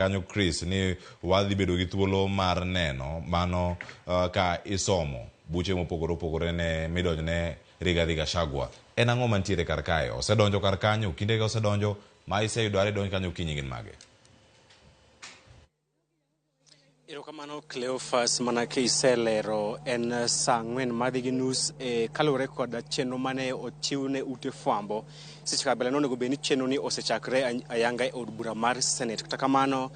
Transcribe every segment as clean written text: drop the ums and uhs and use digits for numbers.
Kanyo Chris ni wadhi bedo gi thuolo mar neno mano ka isomo buche mopogore opogore ne midonjne Rigathi Gachagua. En ang'o mantiere kar kae? Osedonjo kar kanyo, okindege osedonjo, ma iseyudo are donj kanyo okinyi gin mage? Erokamano Cleophas, mana kiselero en saa ang'wen madhi gi nus e kaluwore kod chenro mane ochiw ne ute fwambo. Seche kabila nonego bed ni chenro ni osechakre ayanga e od bura mar Senate. Kata kamano,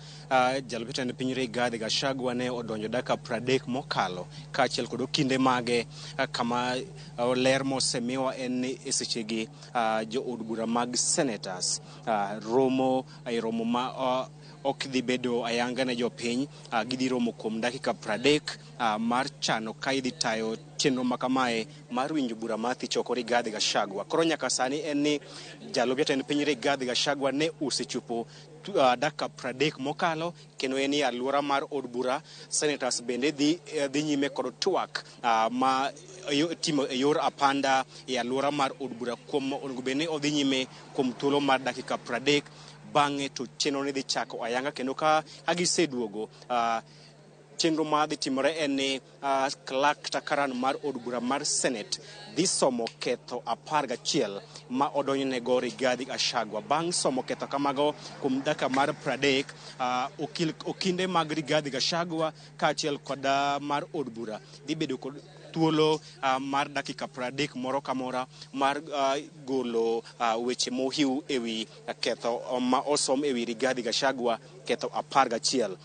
jalup jatend piny Rigathi Gachagua ne odonjo dakika 30 mokalo kaachiel kod okinde mage kama ler mosemiwa en ni e sechegi jo od bura mag senators romo e romo ma ok dhi bedo ayanga ne jopiny. Gidhi romo kuom dakika 30 mar chano ka idhi tayo chenro ma kamae mar winjo bura mar thicho oko Rigathi Gachagua. Koro nyaka sani en ni jalup jatend piny Rigathi Gachagua ne osechopo dakika 30 mokalo kendo en e alwora mar od bura. Senators bende dhi nyime kod twak ma timo e yor apanda e alwora mar od bura kuom onego bed ni odhi nyime kuom thuolo mar dakika 30. Bang'e to chenro ni dhi chako ayanga kendo ka giseduogo chenro ma dhi timore en ni clerk kata karan mar od bura mar Senate dhi somo ketho 11 ma odonjnego Rigathi Gachagua. Bang' somo ketho kamago kuom dakika mar 30, okinde mag Rigathi Gachagua kaachiel kod mar od bura dhi bedo kod thuolo mar dakika 30 moro ka moro mar golo weche mohiu ewi ketho ma osom ewi Rigathi Gachagua, ketho 11.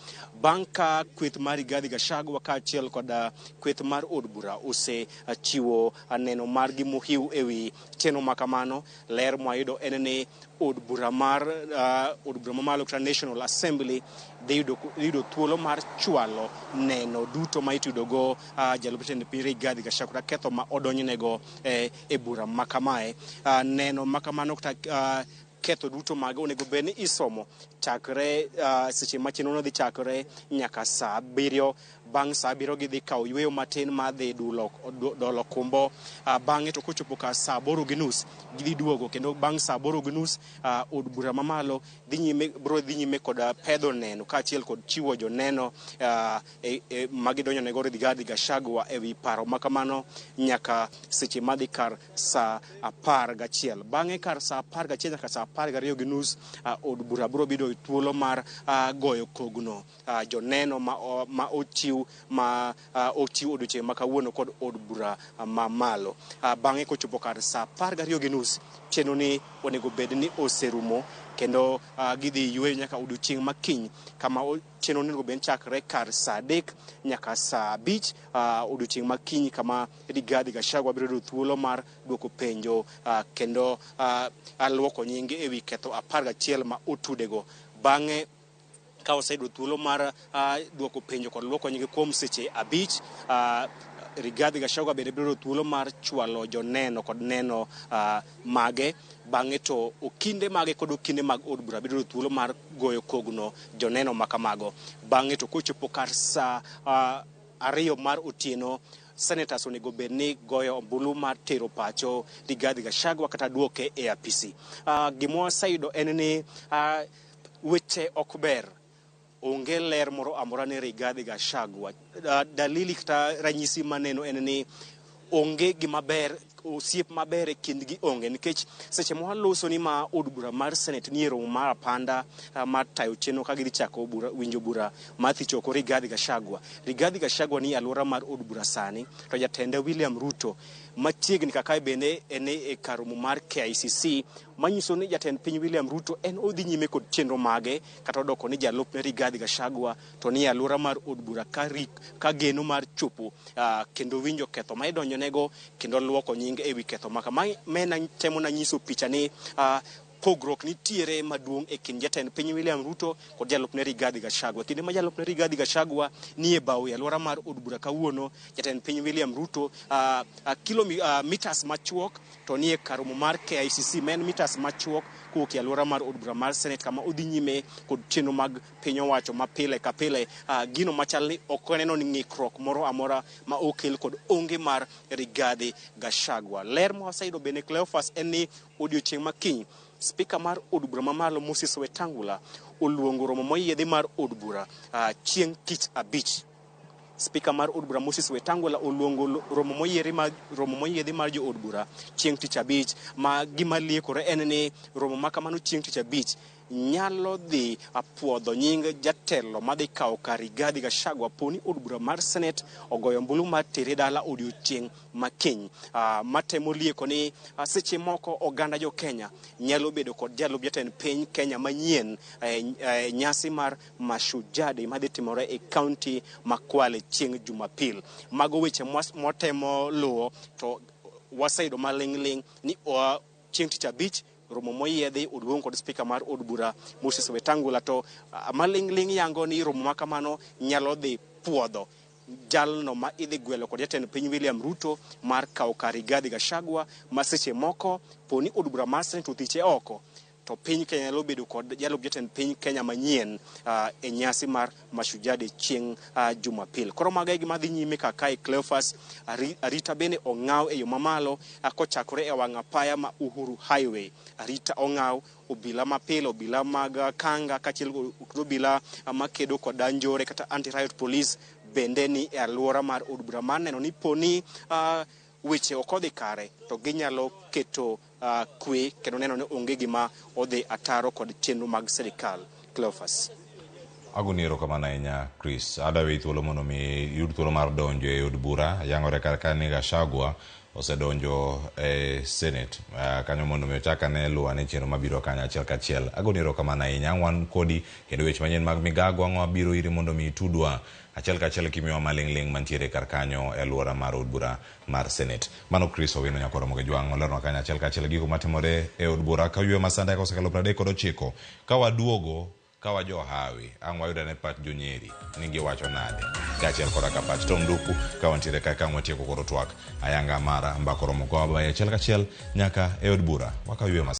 Bang' ka kweth mar Rigathi Gachagua kaachiel kod kweth mar od bura osechiwo neno margi mohiu ewi chenro ma kamano, ler mwayudo en ni od bura mar od bura mamalo kata National Assembly dhi yudo thuolo mar chwalo neno duto ma itudogo jalup jatend piny Rigathi Gachagua kata ketho ma odonjnego e bura ma kamae. Neno ma kamano kata ketho duto mage onego bed ni isomo chakre seche ma chenro no dhi chakore nyaka saa 7. Bang' saa 7 gidhi kawo yweyo matin mar dhi dolo kumbo. Bang'e to kochopo kar saa 8:30 gidhi duogo kendo bang' saa 8:30 od bura mamalo biro dhi nyime kod pedho neno kaachiel kod chiwo joneno magidonjonego Rigathi Gachagua ewi paro ma kamano nyaka seche madhi kar saa 11. Bang'e kar saa 11 nyaka saa 12:30 od bura biro bedo thuolo mar goyo kogno joneno ma ochiw ma ochiw odiochieng' ma kawuono kod od bura mamalo. Bang'e kochopo kar saa 12:30 chenro ni onego bed ni oserumo kendo gidhi yweyo nyaka odiochieng' ma kiny kama chenro onego bed ni chakre kar saa 3 nyaka saa 5 odiochieng' ma kiny kama Rigathi Gachagua biro yudo thuolo mar duoko penjo kendo luoko nyinge ewi ketho 11 ma otudego. Bang'e ka oseyudo thuolo mar duoko penjo kod luoko nyinge kuom seche 5, Rigathi Gachagua bende biro yudo thuolo mar chwalo joneno kod neno mage. Bang'e to okinde mage kod okinde mag od bura biro yudo thuolo mar goyo kogno joneno ma kamago. Bang'e to kochopo kar saa 2 mar otieno, senators onego bed ni goyo ombulu mar tero pacho Rigathi Gachagua kata duoke e apisi. Gima waseyudo en ni weche ok ber. Onge ler moro amora ne Rigathi Gachagua. Dalili kata ranyisi maneno en ni onge gima ber, osiep maber e kindgi onge, nikech seche ma waloso ni ma od bura mar Senate ni e romo mar apanda mar tayo chenro ka gidhi chako bura, winjo bura mar thicho oko Rigathi Gachagua. Rigathi Gachagua ni e alwora mar od bura sani, to jatende William Ruto machiegni kakae bende en e kar romo mar KICC, manyiso ni jatend piny William Ruto en odhi nyime kod chenro mage kata odoko ni jalupne Rigathi Gachagua to ni e alwora mar od bura ka geno mar chopo kendo winjo ketho ma idonjonego kendo luoko nying ewi ketho ma kama. Mena temo na nyiso picha ni pogruok nitiere maduong' e kind jatend piny William Ruto kod jalupne Rigathi Gachagua. Kinde ma jalupne Rigathi Gachagua nie bao e alwora mar od bura kawuono, jatend piny William Ruto meters machuok to nie kar romo mar KICC ma en meters machuok kowuok e alwora mar od bura mar Senate kama odhi nyime kod chenro mag piny owacho ma pile ka pile. Gino machal ni ok oneno ni ng'ikruok moro amora ma okel kod onge mar Rigathi Gachagua. Ler ma waseyudo bende Cleophas en ni odiochieng' ma kiny, Spika mar od bura mamalo Moses Wetangula oluongo romo moyiedhi mar od bura chieng' tich abich. Spika mar od bura Moses Wetangula oluongo romo moyiedhi mar jo od bura chieng' tich abich, ma gima liekore en ni romo ma kamano chieng' tich abich nyalo dhi apuodho nying jatelo madhi kawo kar Rigathi Gachagua poni od bura mar Senate ogoyo ombulu mar tere dala odiochieng' makiny. Matemo lieko ni seche moko oganda jo Kenya nyalo bedo kod jalup jatend piny Kenya manyien nyasi mar Mashujaa Day madhi timore e kaunti ma Kwale chieng' Jumapil. Mago weche mwatemo luwo, to waseyudo maling'ling' ni chieng' tich abich romo moyiedhi oduong' kod spika mar od bura Moses Wetangula, to maling'ling' yango ni romo ma kamano nyalo dhi puodho jalno ma idhi gwelo kod jatend piny William Ruto mar kawo kar Rigathi Gachagua, ma seche moko poni od bura mar Senate othiche oko to piny Kenya nyalo bedo kod jalup jatend piny Kenya manyien e nyasi mar Mashujaa Day chieng' Jumapil. Koro mago e gima dhi nyime kaka e Cleophas. Arita bende ong'aw e yo mamalo kochakore e wang' apaya ma Uhuru Highway. Arita ong'aw, obila mapile, obila mag kanga kaachiel kod obila makedo kod njore kata anti-riot police bende ni e alwora mar od bura mar neno ni poni weche ok odhi kare to ginyalo keto kwe kendo neno ni onge gima odhi ataro kod chenro mag sirikal. Cleophas. Agoni erokamano ahinya Chris. Adwa weyi thuolo mondo mi iyud thuolo mar donjo e od bura. Yangore kar ka ni Gachagua osedonjo e Senate kanyo mondo mi ochak ane luwo ane chenro mabiro kanyo achiel kachiel. Agoni erokamano ahinya. Ang' wan kodi kendo weche manyien mag migago ang' wabiro iri mondo mi itudwa achiel kachiel kimiyowa maling'ling' mantiere kar kanyo e alwora mar od bura mar Senate. Mano Chris Owino Nyakwar Ramogi Jwang' olernwa kanyo achiel kachiel gigo matimore e od bura ka yweyo ma sanda osekalo 39 ka waduogo ka wajohawi ang' wayud ane pach jo-Nyeri ni giwacho nade kaachiel koda ka pach Tom Nduku ka wantiere ka ang' watieko koro twak ayanga mar mbako romo gowa achiel kachiel nyaka e od bura wakaw yweyo.